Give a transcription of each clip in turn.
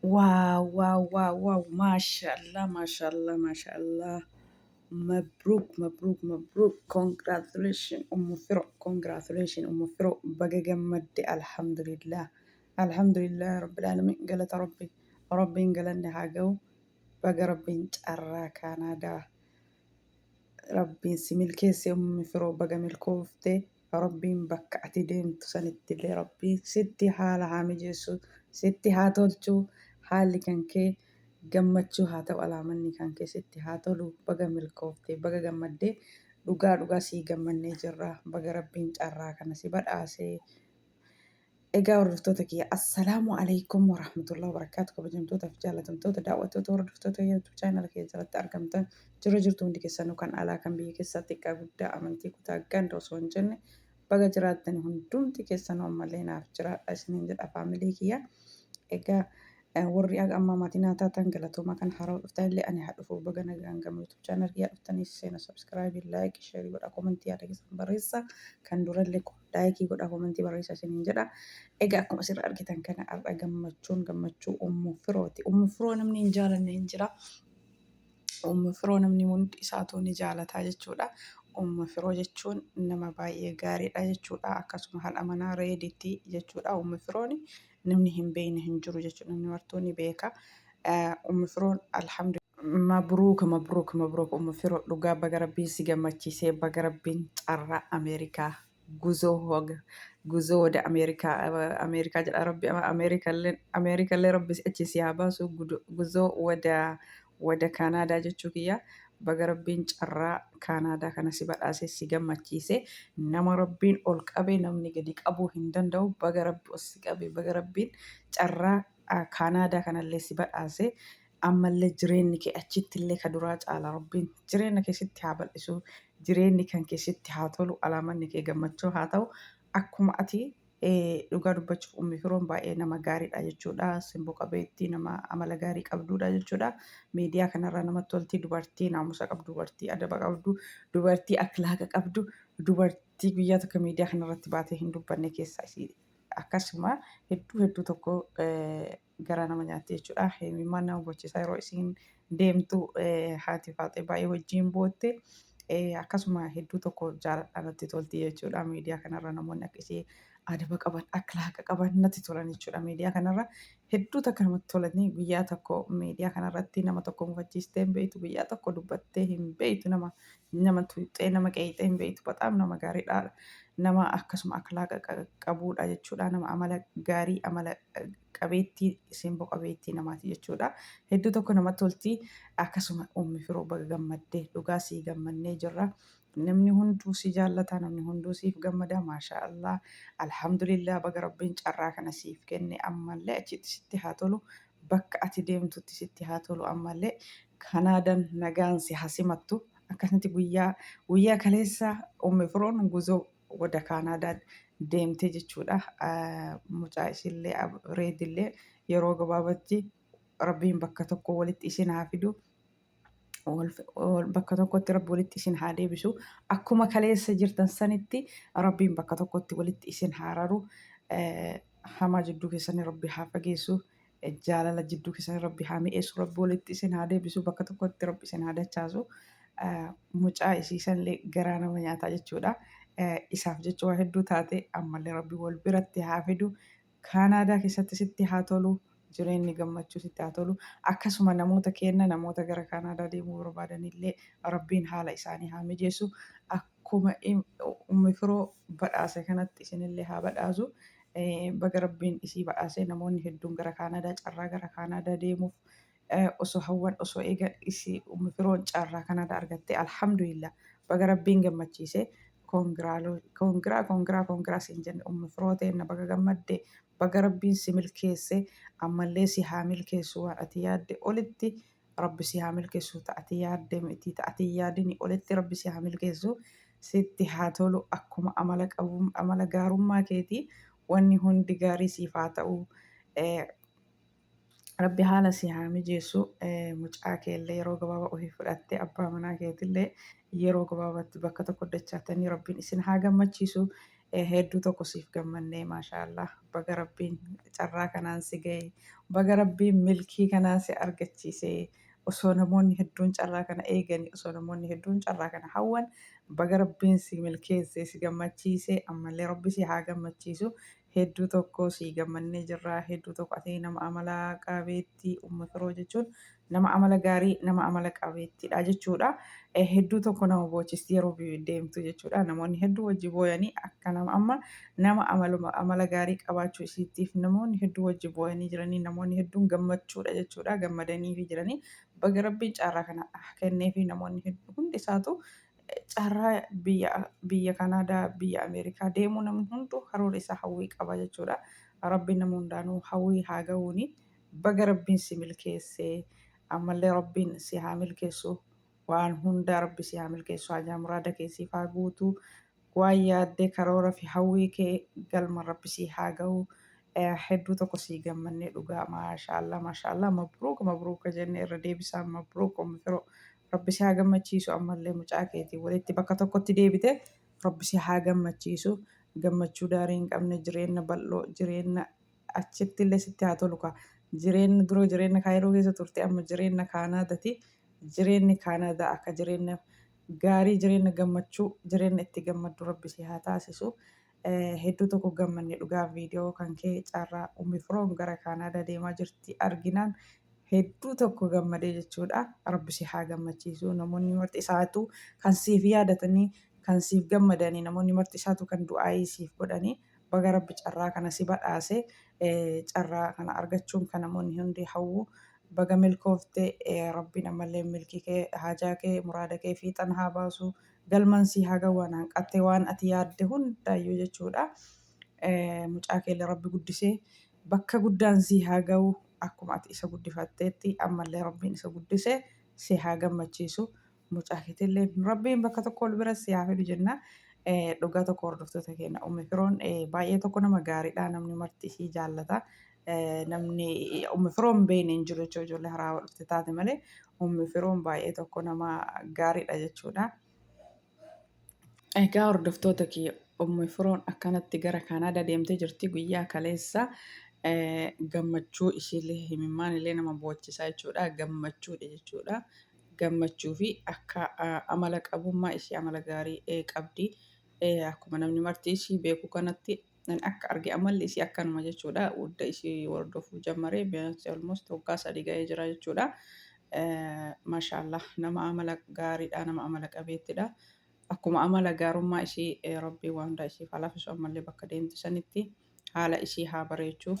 Wow, wow, wow, wow. MashaAllah, MashaAllah, MashaAllah. Mabruuk, mabruuk, mabruuk. Congratulations, Ummu Firo. Congratulations, Ummu Firo. Baga gammadde, alhamdulillah. Alhamdulillah, Rabbil Alamin. Galata Rabbi. Rabbiin galanni haa ga'u. Baga Rabbiin carraa Kaanaadaa. Rabbiin si milkeesse Ummi Firoo baga milkoofte. Rabbiin bakka ati deemtu sanitti illee Rabbiin sitti haala haa mijeessu, sitti haa tolchu. Haalli kan kee gammachuu haa ta'u, alaamanni kan kee sitti haa tolu. Baga milkoofte, baga gammadde. Dhugaa dhugaa sii gammannee jirra. Baga Rabbiin carraa kana si badhaase. Egaa hordoftoota kiyya, assalaamu alaikum warahmatullahi wabarakaatu. Kabajamtoota fi jaallatamtoota daawwattoota hordoftoota YouTube channel kiyya jalatti argamtan, jira jirtu hundi keessanuu, kan alaa kan biyya keessaa, xiqqaa guddaa, amantii, kutaa, ganda osoo hin jenne, baga jiraattani hundumti keessanuu. Ammallee naaf jiraadha isiniin jedha, family kiyya. Egaa warri aga ammaa maatii naa taatan galatoomaa, kan haaraa dhuftan illee ani haa dhufu, baga nagaan gama YouTube channel kiyya dhuftanii seena. Subscribe, like, share godha, comment yaada keessan barreessa, kan durallee like godha, comment barreessa isiniin jedha. Egaa akkuma asirra argitan kana har'a gammachuun gammachuu Ummu Firooti. Ummu Firoo namni hin jaalanne hin jira. Ummu Firoo namni hundi isaatu ni jaalataa jechuudha. Ummu Firoo jechuun nama baay'ee gaariidha jechuudha. Akkasuma haadha manaa Reeditti jechuudha. Ummu Firoon namni hin beekne hin jiru jechuudha. Namni martuu ni beeka. Ummu Firoon alhamdulillah. Mabruuk, mabruuk, mabruuk, Ummu Firoo. Dhugaa baga Rabbiin si gammachiisee, baga Rabbiin carraa Ameerikaa guzoo guzoo wada Ameerikaa, Ameerikaa jedha, Rabbi Ameerikallee Ameerikallee Rabbi achi si haa baasu, guzoo wada Kaanaadaa jechuu kiyya. Baga Rabbiin carraa Kaanaadaa kana si badhaasee si gammachiise. Nama Rabbiin ol qabe namni gadi qabuu hin danda'u. Baga Rabbi ol si qabe, baga Rabbiin carraa Kaanaadaa kanallee si badhaase. Ammallee jireenyi kee achitti illee ka duraa caala. Rabbiin jireenya kee sitti haa bal'isu, jireenyi kan kee sitti haa tolu, alaamanni kee gammachuu haa ta'u. Akkuma ati dhugaa dubbachuuf Ummi Firoon baay'ee nama gaariidha jechuudha. Simboo qabeettii, nama amala gaarii qabduudha jechuudha. Miidiyaa kanarraa namatti tolti. Dubartii naamusa qabdu, dubartii adaba qabdu, dubartii akhlaaqa qabdu, dubartii guyyaa tokko miidiyaa kanarratti baatee hin dubbanne keessaa isii. Akkasuma hedduu hedduu tokko garaa nama nyaatti jechuudha. Imimmaan nama bochisaa yeroo isiin deemtu haati Faaxee baay'ee wajjin bootte. Akkasuma hedduu tokko jaaladha, natti tolti jechuudha. Miidiyaa kanarra namoonni akka ishee adaba qaban, akhlaaqa qaban natti tolan jechuudha. Miidiyaa kanarra hedduu takka namatti tolanii. Guyyaa tokko miidiyaa kanarratti nama tokko mufachiistee hin beektu, guyyaa tokko dubbattee hin beektu, nama tuuxxee nama qeeyxee hin beektu. Bataam nama gaariidha. Nama akkasuma akhlaaqa qabuudha jechuudha. Nama amala gaarii, amala qabeettii, simboo qabeettii namaati jechuudha. Hedduu tokko namatti tolti. Akkasuma Ummi Firoo baga gammaddee, dhugaa sii gammannee jirra. Namni hunduu si jaallata, namni hunduu siif gammada. Maashaa Allah. Alhamdulillah, baga Rabbiin carraa kana siif kenne. Ammallee achitti sitti haa tolu. Bakka ati deemtutti sitti haa tolu. Ammallee Kanaadan nagaan si haa simattu. Akkasitti guyyaa guyyaa kaleessa Ummi Firoon guzoo wada Kaanaadaa deemte jechuudha. Mucaa ishillee Reedillee yeroo gabaabatti Rabbiin bakka tokko walitti isin haa fidu. Bakka tokkotti Rabbi walitti isin haa deebisu. Akkuma kaleessa jirtan sanitti Rabbiin bakka tokkotti walitti isin haa raru. Hamaa jidduu keessanii Rabbi haa fageessu. Jaalala jidduu keessanii Rabbi haa mi'eessu. Rabbi walitti isin haa deebisu. Bakka tokkotti Rabbi isin haa dachaasu. Mucaa isiisanillee garaa nama nyaataa jechuudha. Isaaf jecha waa hedduu taate, ammallee Rabbi wal biratti haa fidu. Kaanaadaa keessatti sitti haa tolu. Jireenyi gammachuu sitti haa tolu. Akkasuma namoota kenna namoota gara Kaanaadaa deemuu barbaadanillee Rabbiin haala isaanii haa mijeessu. Akkuma Ummi Firoo badhaase kanatti isinillee haa badhaasu. Baga Rabbiin isii badhaase. Namoonni hedduun gara Kaanaadaa, carraa gara Kaanaadaa deemuuf osoo hawwan, osoo eegan, isii Ummi Firoon carraa Kaanaadaa argatte. Alhamdulillah, baga Rabbiin gammachiise. Congra, congra, congra, congra siin jenne. Ummi Firoo teenna, baga gammadde, baga Rabbiin si milkeesse. Ammallee si haa milkeessu. Waan ati yaadde olitti Rabbi si haa milkeessu. Ta'ati yaadde miti, ta'ati yaadini olitti Rabbi si haa milkeessu. Sitti haa tolu. Akkuma amala qabu, amala gaarummaa keetii wanni hundi gaarii siif haa ta'u. Rabbi haala si haa mijeessu. Mucaa keellee yeroo gabaabaa ofii fudhattee abbaa manaa keetillee yeroo gabaabaatti bakka tokko dachaatanii Rabbiin isin haa gammachiisu. Hedduu tokko siif gammannee, maashaallah, baga Rabbiin carraa kanaan si ga'e, baga Rabbiin milkii kanaan si argachiise. Osoo namoonni hedduun carraa kana eegani, osoo namoonni hedduun carraa kana hawwan, baga Rabbiin si milkeesse, si gammachiise. Ammallee Rabbi si haa gammachiisu. Hedduu tokko si gammannee jirra. Hedduu tokko ati nama amala qabeettii. Ummu Firoo jechuun nama amala gaarii, nama amala qabeettiidha jechuudha. Hedduu tokko nama boochisti yeroo deemtu jechuudha. Namoonni hedduu wajji booyanii akka nama amma nama amaluma amala gaarii qabaachuu isiittiif namoonni hedduu wajji booyanii jiranii, namoonni hedduun gammachuudha jechuudha. Gammadanii fi jiranii, baga Rabbiin carraa kana kenneefi. Namoonni hundi isaatu carraa biyya Kanaadaa, biyya Ameerikaa deemuu namni hunduu karoora isaa hawwii qaba jechuudha. Rabbiin nama hundaanuu hawwii haa ga'uuni. Baga Rabbiin si milkeessee, ammallee Rabbiin si haa milkeessu. Waan hundaa Rabbi si haa milkeessu. Hajaa muraada kee siif haa guutu. Waan yaaddee karoora fi hawwii kee galma Rabbi si haa ga'u. Hedduu tokko si gammannee dhugaa. Maashaallah, maashaallah, mabruuka, mabruuka jennee irra deebisaa. Mabruuka, Ummi Firoo. Rabbi si haa gammachiisu. Ammallee mucaa keetii walitti bakka tokkotti deebite, Rabbi si haa gammachiisu. Gammachuu daarii hin qabne, jireenya bal'oo, jireenya achitti illee sitti haa tolu kaa. Jireenya dura jireenya Kaayiroo keessa turte, amma jireenya Kaanaadati. Jireenyi Kaanaadaa akka jireenya gaarii, jireenya gammachuu, jireenya itti gammaddu Rabbi si haa taasisu. Hedduu tokko gammanne dhugaa. Viidiyoo kan kee carraa Ummi Firoon gara Kaanaadaa deemaa jirti arginaan hedduu tokko gammadee jechuudha. Rabbi si haa gammachiisu. Namoonni marti isaatu kan siif yaadatanii, kan siif gammadanii, namoonni marti isaatu kan du'aayii siif godhanii, baga Rabbi carraa kana si badhaase. Carraa kana argachuun kan namoonni hundi hawwu, baga milkoofte. Rabbiin ammallee milkii kee, haajaa kee, muraada kee fiixan haa baasu. Galman si haa ga'u, waan hanqatte, waan ati yaadde hundaayyuu jechuudha. Mucaa keellee Rabbi guddisee bakka guddaan si haa ga'u. Akkuma ati isa guddifatteetti ammallee Rabbiin isa guddisee si haa gammachiisu. Mucaa keetillee Rabbiin bakka tokko ol bira si haa fidu jenna. Dhugaa tokko, hordoftoota keenya, Ummi Firoon baay'ee tokko nama gaariidha. Namni marti ishii jaallata. Namni Ummi Firoon beekne hin jiru jechuudha. Ijoollee haaraa dhufte taate malee Ummi Firoon baay'ee tokko nama gaariidha jechuudha. Egaa hordoftoota kiyya, Ummi Firoon akkanatti gara Kaanaadaa deemtee jirti guyyaa kaleessa. Gammachuu ishiillee himimmaan illee nama boochisaa jechuudha. Gammachuudha jechuudha. Gammachuu fi akka amala qabummaa ishii, amala gaarii qabdi. Akkuma namni marti ishii beeku kanatti akka arge amalli ishii akkanuma jechuudha. Wudda ishii hordofuu jammaree almost waggaa 3 ga'ee jira jechuudha. Maashaallah, nama amala gaariidha, nama amala qabeettidha. Akkuma amala gaarummaa ishii Rabbii waan hundaa ishiif haa laafisu. Ammallee bakka deemte sanitti haala ishii haa bareechu.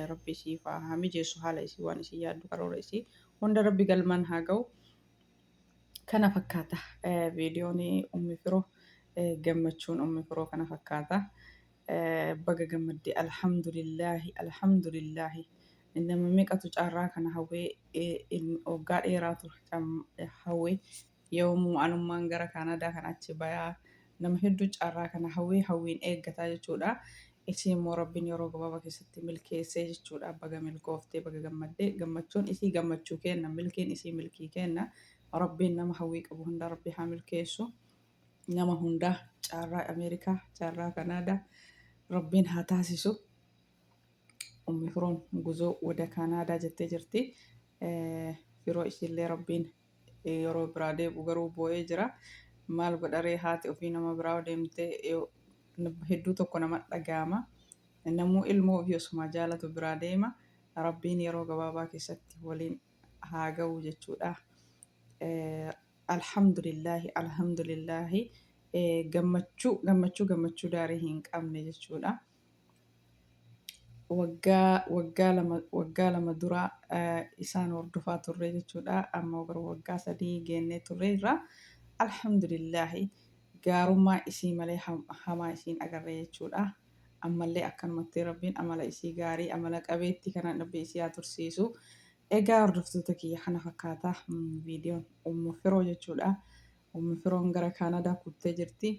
Rabbi ishiif haa mijeessu haala ishii, waan ishii yaaddu, karoora ishii hunda Rabbi galmaan haa ga'u. Kana fakkaata viidiyoon Ummi Firoo, gammachuun Ummi Firoo kana fakkaata. Baga gammadde, alhamdulillaahi, alhamdulillaahi. Nama meeqatu carraa kana hawwee, waggaa dheeraa ture hawwee, yoomuu anummaan gara Kaanaadaa kan achi bayaa, nama hedduu carraa kana hawwee hawwiin eeggataa jechuudha. Isii immoo Rabbiin yeroo gabaabaa keessatti milkeessee jechuudha. Baga milkooftee, baga gammaddee. Gammachuun isii gammachuu kenna, milkiin isii milkii kenna. Rabbiin nama hawwii qabu hunda Rabbi haa milkeessu. Nama hundaa carraa Ameerikaa, carraa Kanaadaa Rabbiin haa taasisu. Ummi Firoon guzoo wada Kanaadaa jettee jirti. Firoo ishiillee Rabbiin yeroo biraa deebi'u garuu boo'ee jira. Maal godharee, haati ofii nama biraa deemtee hedduu tokko nama dhaga'ama. Namuu ilmoo ofii osuma jaalatu biraa deema. Rabbiin yeroo gabaabaa keessatti waliin haa ga'u jechuudha. Alhamdulillaahi, alhamdulillaahi, gammachuu, gammachuu, gammachuu daarii hin qabne jechuudha. Waggaa 2, waggaa 2 dura isaan hordofaa turre jechuudha. Amma garuu waggaa 3 geennee turre irra. Alhamdulillaahi, gaarummaa isii malee hamaa isiin agarre jechuudha. Ammallee akkanumatti Rabbiin amala isii gaarii, amala qabeettii kanaan Rabbi isii haa tursiisu. Egaa hordoftoota kiyya, kana fakkaata viidiyoon Ummu Firoo jechuudha. Ummu Firoon gara Kaanadaa kuttee jirti.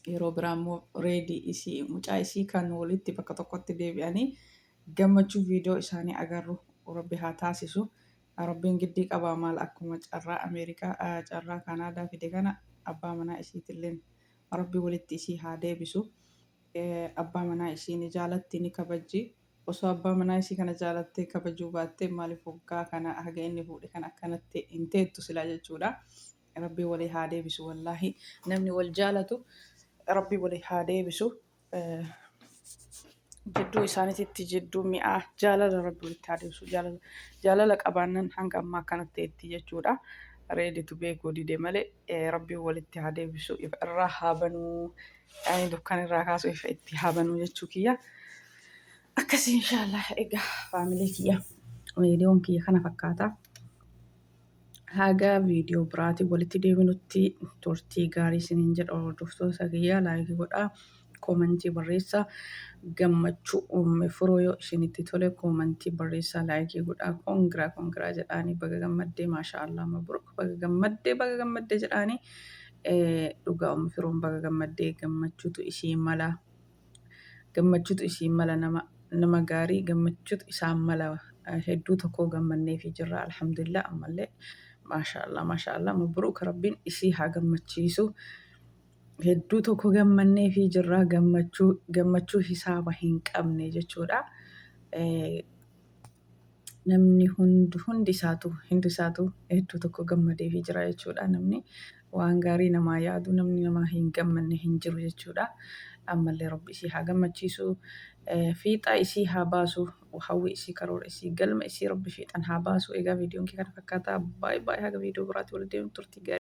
Yeroo biraa immoo reedii isii, mucaa isii kan walitti bakka tokkotti deebi'anii gammachuu viidiyoo isaanii agarru Rabbi haa taasisu. Rabbiin giddii qabaa maal, akkuma carraa Ameerikaa, carraa Kaanaadaa fide kana abbaa manaa isiitilleen Rabbi walitti isii haa deebisu. Abbaa manaa isii ni jaalatti, ni kabajji. Osoo abbaa manaa isii kana jaalattee kabajuu baattee maaliif waggaa kana haga inni fuudhe kana akkanatti hin teettu silaa jechuudha. Rabbi walii haa deebisu wallaahi. Namni wal jaalatu Rabbi walii haa deebisu. Jidduu isaaniititti jidduu mi'aa jaalala Rabbi walitti haa deebisu. Jaalala jaalala qabaannan hanga ammaa akkanatti teetti jechuudha. Reeditu beekuu dide malee Rabbi walitti haa deebisu. Ifa irraa haa banuu. Ani dukkana irraa kaasu ifa itti haa banuu jechuu kiyya. Akkasii inshaallah egaa faamilee kiyya. Viidiyoon kiyya kana fakkaata. Haga viidiyoo biraatiin walitti deebinutti turtii gaarii isiniin jedha. Hordoftoota kiyya, like godhaa, comment barreessaa. Gammachuu Uumme Firoo yoo isinitti tole comment barreessaa, like godhaa, congra congra jedhaanii, baga gammaddee, maashaa Allah, mabruk, baga gammaddee, baga gammaddee jedhaanii. Dhugaa Uumme Firoon baga gammaddee, gammachuutu ishii mala, gammachuutu ishii mala. Nama gaarii gammachuutu isaan mala. Hedduu tokko gammanneefii jirra, alhamdulillah. Ammallee maashaa Allah, maashaa Allah, mabruuk, Rabbiin isii haa gammachiisu. Hedduu tokko gammanneefii jirra, gammachuu gammachuu hisaaba hin qabne jechuudha. Namni hundi isaatu hedduu tokko gammadeefii jira jechuudha. Namni waan gaarii namaa yaadu, namni namaa hin gammanne hin jiru jechuudha. Ammallee Rabbi isii haa gammachiisu. Fiixa isii haa baasu. Hawwi isii, karoora isii, galma isii Rabbi fiixan haa baasu. Egaa viidiyoon kee kana fakkaata. Baay'ee baay'ee haga viidiyoo biraatti walitti deemnu turtii gaarii.